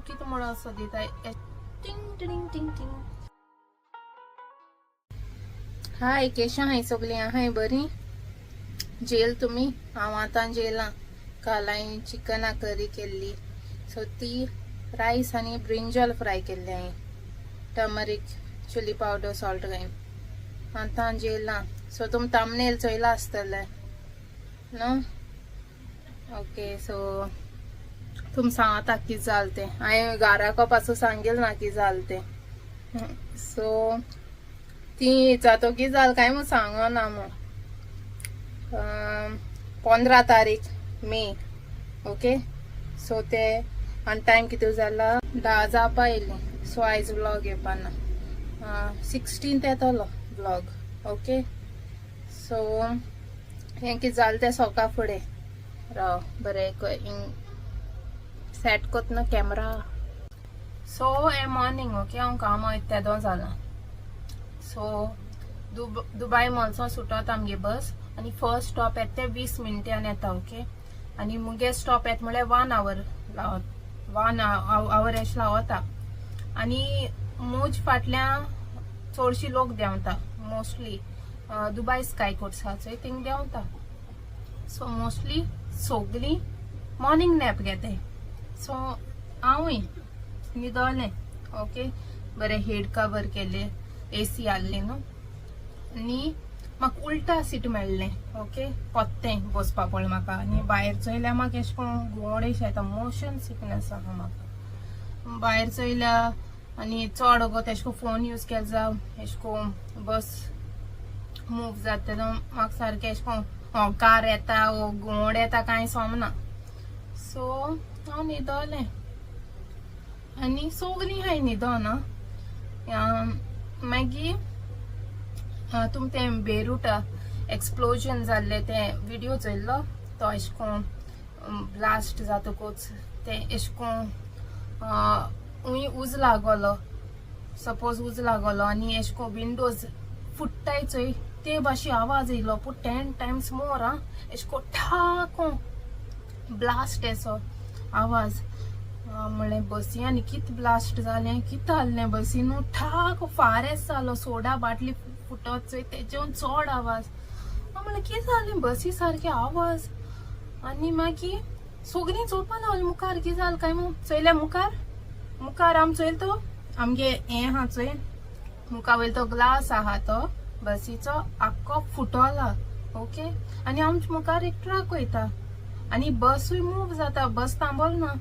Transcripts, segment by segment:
कितें म्हणून असो दिता. टिंग टिंग टिंग टिंग. हाय, केशा हाय सगळीं? आहाय बरी? जेल तुमी? हांव आतां जेलां. काल हांवें चिकना करी केल्ली, सो ती रायस आनी ब्रिंजल फ्राय केल्ली हांवें, टर्मरीक, चिली पावडर, सॉल्ट घालून. आतां जेलां. सो तुमी थंबनेल चोयला आसतलें न्हू? ओके, सो तुम सांगता कितें जालें तें. हांवें घराको पासून सांगेल ना कितें जालें तें. सो ती विचारतो कितें जालें काय म्हूण सांगना मू. 15 तारीख मे, ओके. सो ते आनी टायम कितें जाला? 10 जावपा येयली. सो आयज व्लॉग येवपाना, 16 येतलो व्लॉग. ओके, सो हें कितें जालें तें सोका फुडें राव. बरें सेट कोतना कॅमरा. सो हें मॉर्निंग, ओके. हांव कामां वयता तेदो जालां. सो दुबाय मॉल्सो सुटत आमगे बस आनी फर्स्ट स्टॉप येता ते 20 मिनटान येता, ओके. आनी मुगे स्टॉप येता म्हळ्यार वन आवर लावत, वन our एशें लावता. आनी मुज फाटल्यान चडशी लोक देंवता, मोस्टली दुबाय स्काय कोर्ट्स आहा चोय, थिंग देंवता. सो मोस्टली सोगलीं मॉर्निंग नॅप घेताय. सो हांवूय न्हिदोलें, ओके. बरें हेड कवर केलें, एसी आहली न्हू. आनी म्हाका उल्टा सीट मेळ्ळें, ओके. पोत्तें बसपा पडलें म्हाका. आनी भायर चोयल्यार म्हाका एशें कोन्न घुंवडेशें येता, मोशन सिकनेस आहा म्हाका. भायर चोयल्या आनी चड वगत एशें कोन्न फोन यूज केलो जावं, एशें कोन्न बस मूव जाता तेन्ना म्हाका सारकें एशें कोन्न कार येता वो घुंवड येता कांय सोमना. सो हांव न्हिदोलें आनी सोगलीं हाय न्हिदोन. मागीर तुमी तें बेरूट एक्सप्लोजन जाल्लें तें विडियो चोयल्लो? तो एशें कोन्न ब्लास्ट जातकूच तें एशें कोन्न हुंय उजो लागलो, सपोज उजो लागलो आनी एशें कोन्न विंडोज फुट्टाय चोय, ते भाशेन आवाज येयलो, पूण 10 टायम्स मोर. आं, एशें कोन्न ठाक ब्लास्ट येसो आवाज. म्हणलें बसी आनी कित ब्लास्ट जालें, कित आहलें बसी न्हू. ठाक फार जालो, सोडा बाटली फुटत चोय तेजेवन चड आवाज. हांव म्हणलें कितें जालें बसी सारके आवाज. आनी मागीर सगळीं चोवपा लागलीं मुखार कितें जालें काय म्हूण. चोयल्या मुखार, मुखार आमी चोयलो तो आमगे हें आहा चोय, मुखा वयलो तो ग्लास आहा तो बसीचो आख्खो फुटोला, ओके. आनी आमच्या मुखार एक ट्रक वयता आनी बसूय मूव जाता, बस थांबोल ना.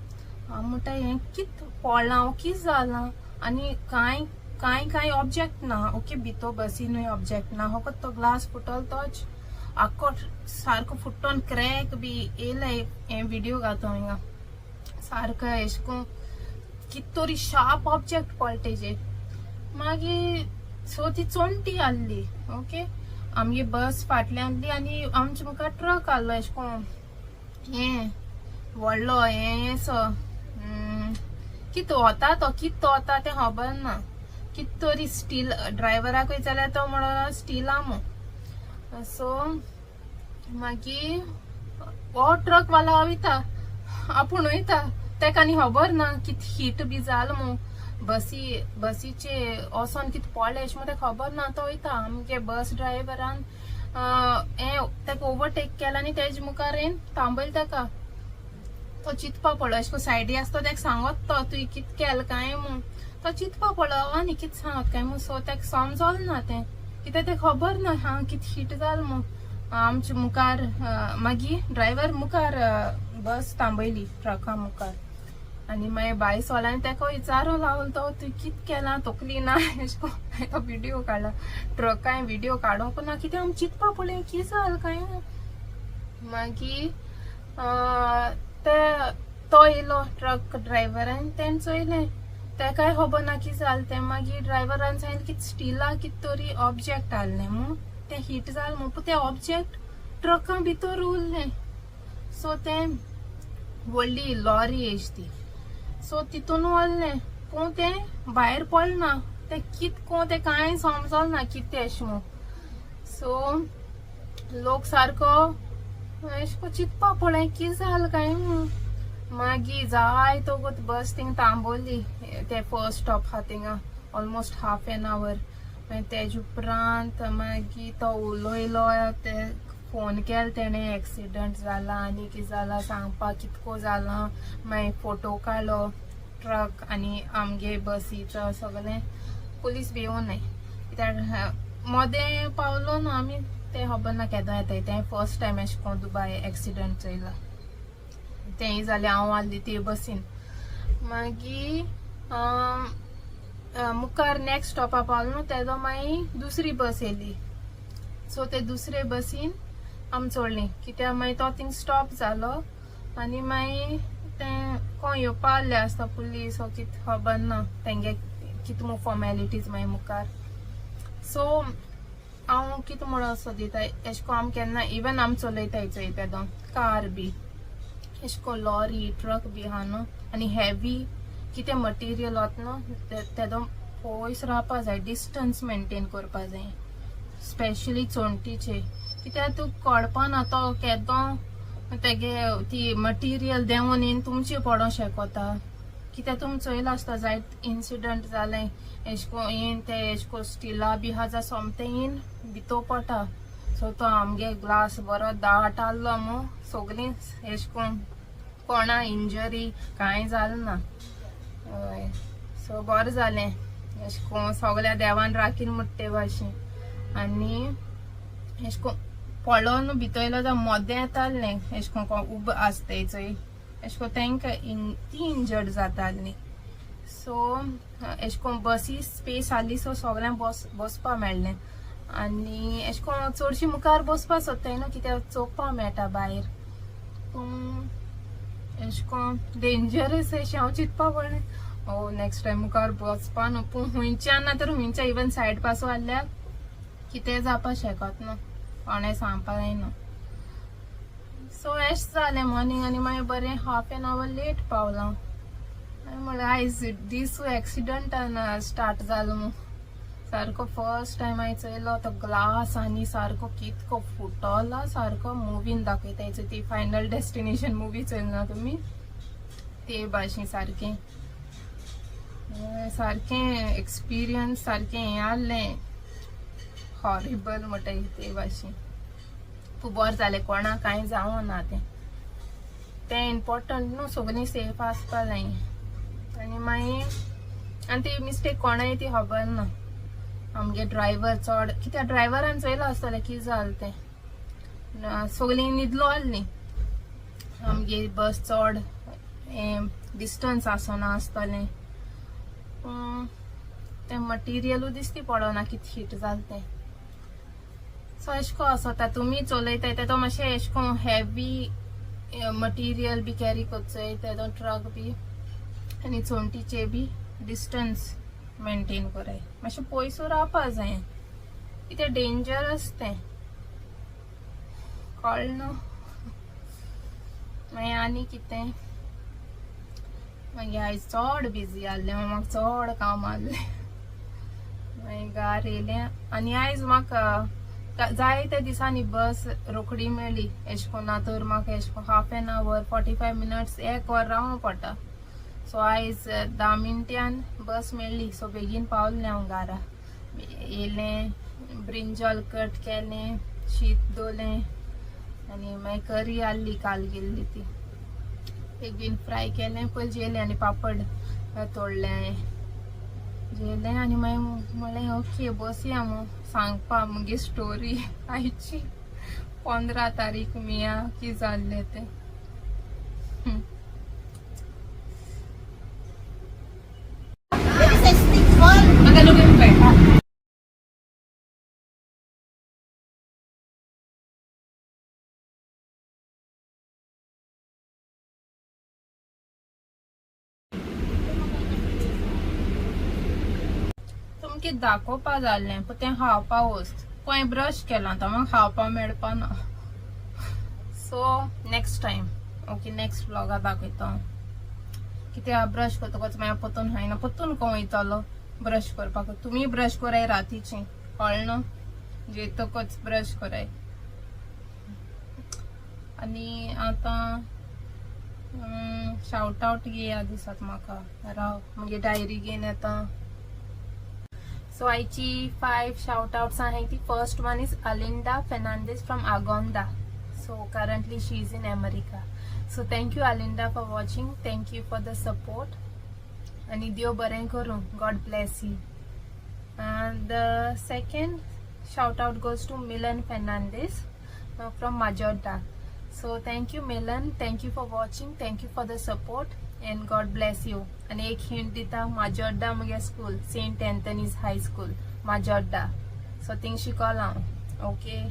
हांव म्हणटा हें कित पडलां, कित जालां? आनी कांय कांय कांय ऑब्जेक्ट ना, ओके. भितर बसीनूय ऑब्जेक्ट ना, फकत तो ग्लास फुटलो, तोच आख्खो सारको फुटोन क्रॅक बी येयला. हें विडियो घालता हिंगा. सारको एशें कोन्न कित तरी शार्प ऑब्जेक्ट पडटा तेजेर. मागीर सो ती चोणटी आहली, ओके. आमगे बस फाटल्यान आहली आनी आमच्या मुखार ट्रक आहलो, एशें कोन्न हें व्हडलो हें सो कित वता तो, कित वता तें खबर ना. कित तरी स्टील, ड्रायव्हराकूय जाल्यार तो म्हणून स्टिला मू. सो मागीर हो ट्रक वाला वयता, आपूण वयता, तेका आनी खबर ना कित हीट बी जाल मू, बसी बसीचे वचोन कित पडलें अशें म्हूण तेका खबर ना. तो वयता, आमगे बस ड्रायव्हरान हें तेका ओवरटेक केला आनी तेजे मुखार येवन थांबयलो तेका. तो चिंतपा पडलो, अशें करून सायडी आसता तेका सांगत तो, तुवें कित केलें काय म्हूण. तो चिंतपा पडलो आनी कित सांगत काय म्हूण. सो तेका समजलें ना तें, कित्याक तें खबर ना हां कित हीट जालें म्हूण आमच्या मुखार. मागीर ड्रायव्हर मुखार बस थांबयली ट्रका मुखार आनी मागीर भायर सोरलो आनी तेका विचारो लागलो तो, तुवें कित केलां, तकली ना? एशें कोन्न तो विडियो काडला ट्रकाय. विडियो काडूंक ना कित्याक आमी चिंतपा पडलें कितें जालें काय. मागीर ते तो येयलो ट्रक ड्रायव्हर आनी तेणें चोयलें, तेकाय खबर ना कितें जालें तें. मागीर ड्रायव्हरान सांगलें की स्टिला कितें तरी ऑब्जेक्ट आहलें म्हूण, तें हीट जालें म्हूण, पूण तें ऑब्जेक्ट ट्रका भितर उरलें. सो तें व्हडली लॉरी एश ती, सो तितून उरलें, पूण तें भायर पडना. तें कित कोण तें कांय समजलें ना कितें अशें म्हूण. सो लोक सारको अशें कोन्न चिंतपा पडलें कितें जालें काय म्हूण. मागीर जाय तोगोत बस थिंग थांबोली ते फर्स्ट स्टॉप आहा थिंगा ऑलमोस्ट हाफ एन our. मागीर तेजे उपरांत मागीर तो उलयलो, ते फोन केलो तेणें एक्सिडंट जाला आनी कितें जाला सांगपाक कितको जाला. मागीर फोटो काडलो ट्रक आनी आमगे बसीचो सगळें. पुलीस बी येवनाय कित्याक मोदें पावलो न्हू आमी, तें खबर ना केदो येताय. तें फर्स्ट टायम एशें कोन्न दुबाय एक्सिडंट चोयला. तेंय जालें हांव आहली ते बसीन. मागीर मुखार नॅक्स्ट स्टॉपा पावलो न्हू तेदो मागीर दुसरी बस येयली. सो ते दुसरे बसीन आमी चोडली कित्याक मागीर तो थिंग स्टॉप जालो आनी मागीर तें कोण येवपा आहले आसता पुलीस वो कितें खबर ना तेंगे कितें म्हूण फॉर्मेलिटीज मागीर मुखार. सो हांव कितें म्हणूंक सोदिता, एशें कोन्न आमी केन्ना इवन आमी चलयताय चोय तेदो कार बी एशें कोन्न लॉरी ट्रक बी आहा न्हू आनी हेवी कितें मटिरियल वता न्हू तेदो पयस रावपा जाय, डिस्टन्स मेंटेन करपा जाय, स्पेशली चोणटीचे. कित्याक तुका कळपा ना तो केदो तेगे ती मटिरियल देंवोन येवन तुमचे पडोंक शकता. कित्याक तुमी चोयलां आसता जायत इन्सिडंट जालें एशें कोन्न येवन ते एशें कोन्न स्टिला बी आहा जाल्यार सोमतें येवन भितर पडटा. सो तो आमगे ग्लास बरो दाट आहलो मू, सोगलीं एशें कोन्न कोणा इंजरी कांय जालें ना. हय, सो बरें जालें एशें कोन्न सगळ्या देवान राखीन म्हणटा ते भाशेन. आनी एशें कोन्न पडलो न्हू भितर येयलो जाल्यार मोदें येतालें एशें कोन्न कोण उब आसताय चोय एशें कोन्न तांकां ती इंजर्ड जातालीं. सो एशें कोन्न बसी स्पेस आहली, सो सगळ्यांक बसपा मेळ्ळें. आनी एशें कोन्न चडशी मुखार बसपा सोदताय न्हू कित्याक चोवपा मेळटा भायर. पूण एशें कोन्न डेंजरस एशें हांव चिंतपा पडलें, ओ नॅक्स्ट टायम मुखार बसपा न्हू. पूण हुंयच्यान ना तर हुंयच्या इवन सायड पासून आहल्यार कितें जावपा शकत न्हू, कोणें सांगपा जायना. सो एशें जालें मॉर्निंग आनी मागीर बरें हाफ एन our late पावलां. हांवें म्हणलें आयज दीस एक्सिडंटान स्टार्ट जालो मू सारको. फर्स्ट टायम हांवें चोयलो तो ग्लास आनी सारको कितको फुटोला, सारको मुवीन दाखयताय चोय ती फायनल डेस्टिनेशन मुवी चोयली ना तुमी, ते भाशेन सारकें सारकें एक्सपिरियन्स सारकें हें आहलें हॉरिबल म्हणटाय ते भाशेन. पूण बरें जालें कोणाक कांय जावं ना, तें तें इम्पोर्टंट न्हू, सगळीं सेफ आसपा जाय. आनी मागीर आनी ती मिस्टेक कोणाय ती खबर ना, आमगे ड्रायव्हर चड कित्याक ड्रायव्हरान चोयलां आसतलें कितें जालें तें. सगळीं न्हिदलो आहलीं, आमगे बस चड हें डिस्टन्स आसना आसतलें, पूण तें मटिरियलूय दिसती पडना कितें हीट जालें तें. सो एशें कोन्न आसता तुमी चलयताय तेदो मातशें एशें कोन्न हेवी मटिरियल बी कॅरी करचोय तेदो ट्रक बी आनी चोणटीचे बी डिस्टन्स मेंटेन कराय, मातशें पयसू रावपा जाय कित्याक डेंजरस तें कळ्ळें न्हू. मागीर आनी कितें, मागीर आयज चड बिजी आहलें, म्हाका चड काम आहलें. मागीर घार येयलें आनी आयज म्हाका जायत्या दिसांनी बस रोखडी मेळ्ळी. एशें कोन्न ना तर म्हाका एशें कोन्न हाफ एन our 45 minutes एक वर रावंक पडटा. सो आयज 10 मिनटान बस मेळ्ळी, सो बेगीन पावलें हांव घारा. येयलें, ब्रिंजॉल कट केलें, शीत दवरलें आनी मागीर करी आहली काल गेल्ली ती बेगीन फ्राय केलें, पयलीं जेयलें आनी पापड तोडलें हांवें, जेयलें आनी मागीर म्हणलें ओके बसया मू सांगपा मुगे स्टोरी आयची 15 तारीख मिया कितें जाल्लें तें. There is a stick ball. Tagalogin pa eh. तुमकां दाखोवपा जाल्लें पूण तें खावपा वस्त पळय ब्रश केलां आतां म्हाका खावपा मेळपा ना. So next time okay next व्लॉगा दाखयता हांव. कित्याक ब्रश करतकच मागीर परतून खायना, परतून कोण वयतलो ब्रश करपाक. तुमी ब्रश कराय रातीचें, कळ्ळें न्हू, जेतकच ब्रश कराय. आनी आतां शावट आवट घेया दिसत म्हाका. राव, मुगे डायरी घेवन येता. सो आयची 5 शावट आवट्स आहाय ती, first one is Alinda Fernandes from Agonda. So currently she is in America. So thank you, Alinda, for watching. Thank you for the support आनी देव बरें करूं. God bless you. The second shout out goes to Milan Fernandes from Majorda. So thank you, Milan. Thank you for watching. Thank you for the support and God bless you. आनी एक hint दिता, माजोड्डा मुगे school, Saint Anthony's High School, Majorda. So thing शिकोला हांव, okay?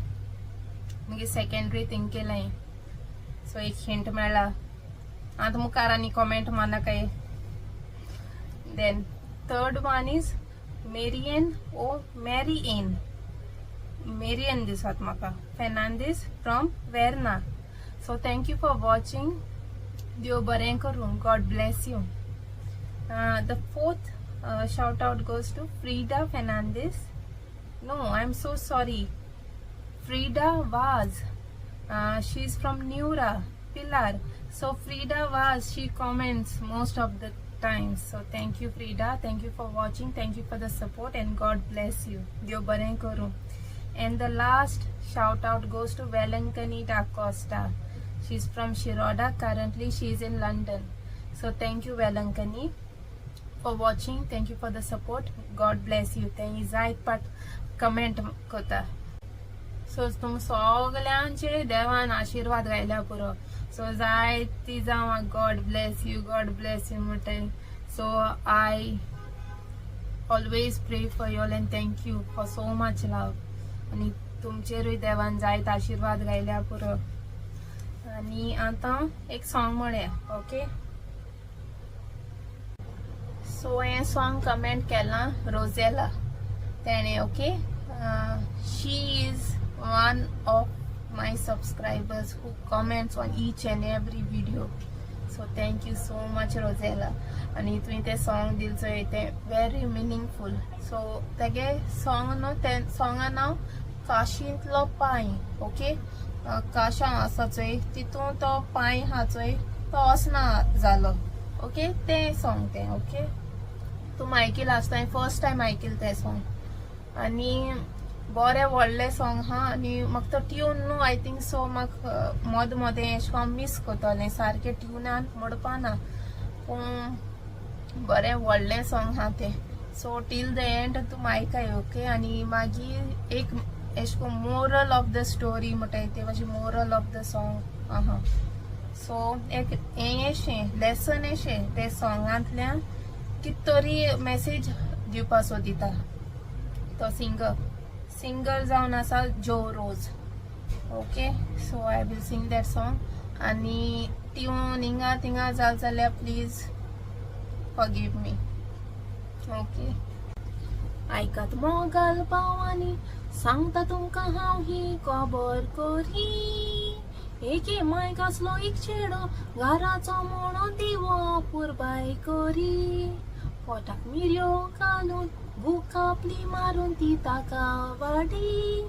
मुगे secondary thing केलें. So एक hint मेळ्ळा. आतां मुखार आनी कॉमेंट मारनाकाय. Then third one is Marian O Mary N, Marian दिसत म्हाका, Fernandes from Verna. So thank you for watching. देव बरें करूं. God bless you. The fourth shout out goes to Frida Fernandes. No, I am so sorry, Frida Vaz. She is from Neura, Pilar. So Frida Vaz, she comments most of the times. So thank you, Frida. Thank you for watching. Thank you for the support and God bless you. देव बरें करूं. And the last shout out goes to Velankani Da Costa. She's from Shiroda. Currently she is in London. So thank you, Velankani, for watching. Thank you for the support. God bless you. तें जायत पाट comment करता. So तुम सगल्यांचे देवान आशिर्वाद घायल्या पुरो. So जायती जावं God bless you, God bless you म्हणटाय. So I always pray for you and thank you for so much love. आनी तुमचेरूय देवान जायत आशिर्वाद घायल्या पुरो. आनी आतां एक सॉंग म्हणया, ओके? सो हें सॉंग कमेंट केलां रोजेला तेणें, okay? She is one of my subscribers who comments on each and every video. So thank you so much, Rosella. आनी तुवें तें सॉंग दिल चोय, तें वेरी मिनींगफूल. सो तेगे सॉंग न्हू, तें सॉंगा नांव काशींतलो पांय, ओके? काशां आसा चोय, तितून तो पांय आहा चोय, तो वचना जालो, ओके? तें सॉंग तें, ओके? तूं आयकिलां आसता, फर्स्ट टायम आयकिल तें सॉंग. आनी बरें व्हडलें सॉंग आहा. आनी म्हाका तो ट्यून न्हू, I think so म्हाका मद मदें एशें कोन्न हांव मिस करतलें, सारकें ट्युनान म्हणपा ना, पूण बरें व्हडलें सॉंग आहा तें. सो टील the and तूं आयकाय, ओके? आनी मागीर एक एशें कोन्न मोरल ऑफ the story म्हणटाय ते मातशें, मोरल ऑफ the song आहा. सो एक हें एशें लेसन एशें ते सॉंगांतल्यान कित तरी मॅसेज दिवपा सोदिता तो सिंगर. सिंगर जावन आसा जो रोज, okay? So I will sing that song. आनी ट्यून हिंगा थिंगा जाल जाल्यार please forgive me, okay? आयकात मोगाल भावांनी, सांगता तुमकां हांव ही खबर करी. एके मायक आसलो एक चेडो, घराचो म्हणून दिवो अपुरबाय करी. पोटाक मिरयो घालून, भूक आपली मारून ती ताका वाडी.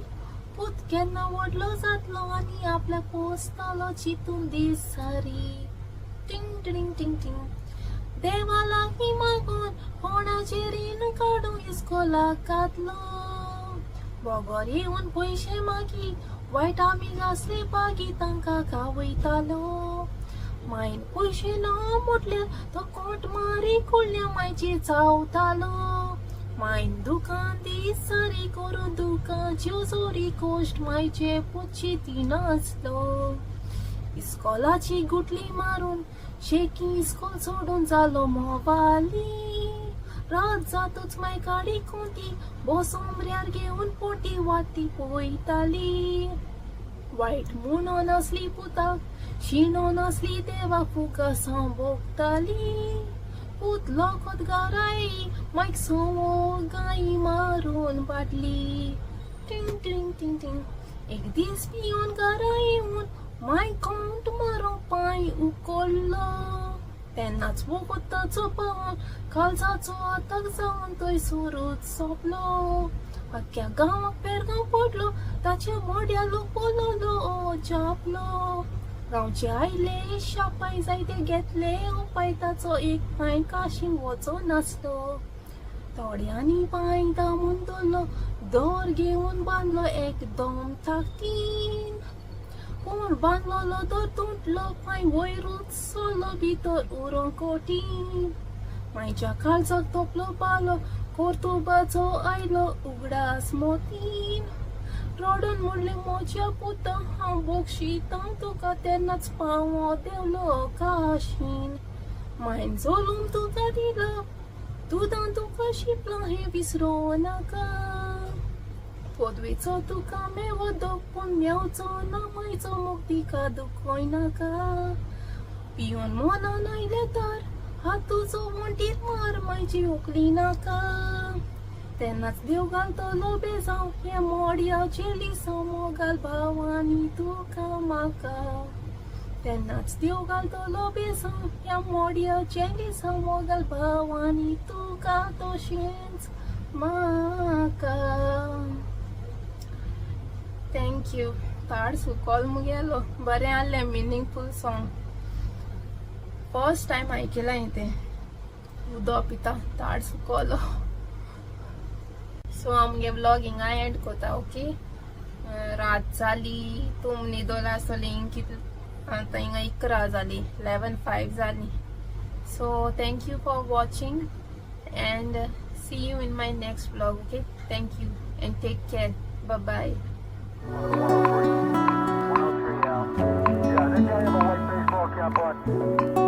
पूत केन्ना व्हडलो जातलो आनी आपल्याक पोसतलो चिंतून दीस सारी. टिंग टिंग टिंग टिंग. देवा लागीं मागून कोणाचेर रीण काडून इस्कोलाक घातलो. बोगोर येवन पयशे मागी, वायट आमीग आसले बागी, तांकां खावयतालो. मायन पयशे ना म्हटल्यार तो कोट मारी कुडल्या मायचेर चावतालो. मायन दुकान दीस सारी करून दुकांच्यो जोरी, कोश्ट मायचे पुची ती नाचलो. इस्कोलाची गुटली मारून शेकी इस्कोल सोडून जालो मोवाली. रात जातूच माय काडी कोंती बोसोमऱ्यार घेवन पोटी वाती पळयताली. वायट म्हणून आसली पुताक, शिणोन आसली देवाक, फुकासां भोगताली. पूत लोकोत घरा मायक सवो गाय मारून बाटली. टिंग टिंग टिंग टिंग. एक दीस पिवन घरा येवन माय कोंट मारो पांय उकोल्लो. तेन्नाच वखदाचो पावन काळजाचो आताक जावन थंयसरूच सोंपलो. अख्ख्या गांवाक पेरगांव पडलो, ताच्या मोड्या लोक पळोलो जापलो. गांवचे आयले शापाय जायते घेतले उपाय ताचो एक पांय काशीन वचो नासलो. थोड्यांनी पांय दामून दवरलो, दोर घेवन बांदलो एकदम ताकदीन. पूण बांदलोलो दोर तुटलो, पांय वयरूच सरलो, भितर उरो कठीण. मायच्या काळजाक तोपलो पालो, कोर्तुबाचो आयलो उगडास मोतीन. रडून म्हणलें, म्हज्या पुता, हांव बक्षितां तुका. तेन्नाच पावो देंवलो काशीन. मायन जल्म तुका दिलो, दुदान तुका शिंपलां, हें विसरो नाका. पदवेचो तुका मेवो दोग, पूण मेवचो ना मायचो मोग, तिका दुखोय नाका. पियोन मनान आयलें तर हात तुजो वण्टीर मार, मायची उखली नाका. तेन्नाच देव घालतलो बेजांव हें मोडयाचें लिसांव, मोगाल भावांनी तुका म्हाका. तेन्नाच देव घालतलो बेजांव ह्या मोडयाचें लिसांव, मोगाल भावांनी तुका तशेंच म्हाका. Thank you. ताड सुकोल मुगेलो. बरें आहलें, मिनींगफूल सॉंग. फर्स्ट टायम आयकलां हांवें तें. उदो पिता, ताड सुकोलो. सो आमगे व्लॉग हिंगा एंड कोता. ओके, रात जाली, तुम न्हिदोला आसतली. कितले आतां हिंगा? 11 जाली, 11:05 जाली. So thank you for watching and see you in my next vlog. Okay, thank you and take care. Bye bye. 103. 103 out. Yeah, that guy have a white baseball cap on.